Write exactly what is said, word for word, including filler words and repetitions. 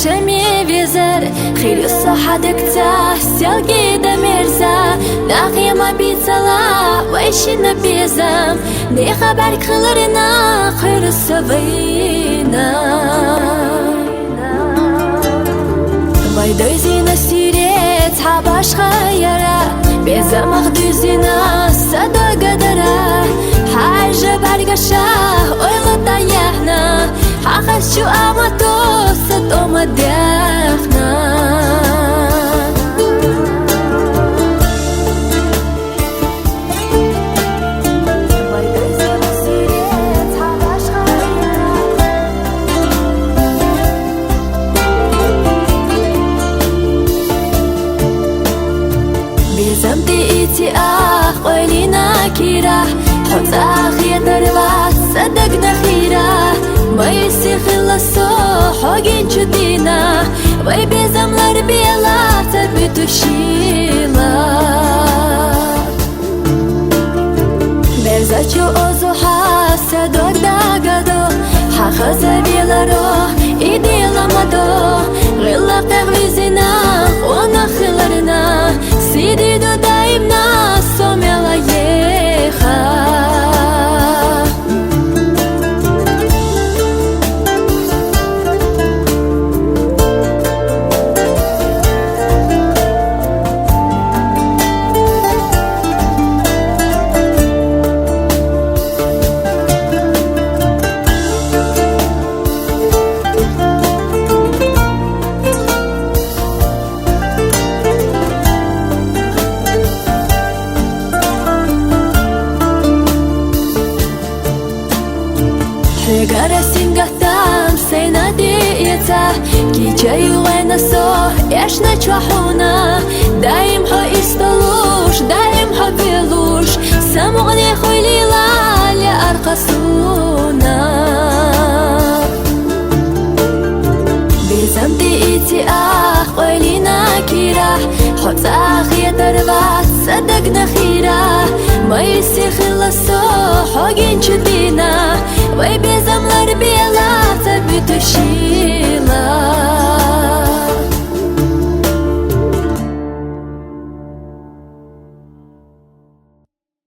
Шами везар, хилю сахадекца, селги да мерза, нахима бицала, вайшина безам, не хабар кхыларина, хырсавина. Вай дойзина сирец, хабаш хаяра, безамах дузина, садогадара, хажа баргаша, ойла таяхна, хахас чу амато, сатома дяхна. Безамти ити ах къвайлина кира, хъуцӀахъ ятарват садагна хира, майси хиласо хӀогин чудина, вай безамлар бела царбитушила. Мерзачу озуха садо дагадо, хахаза виларо, идила мадо, гъила къегъвизина, къуна хиларина, сидидо даимна сомела еха. ХӀегара сингаттам сайна диэца, кичаю вайнасо эшна чвахуна. Даим хӀо исталуш, даим хӀо велуш, самугъни хуйлила ле аркасуна. Безамти ити ах къвайлина кира, хъуцӀахъ ятарват садагна хира, майси хиласо хӀогин чуди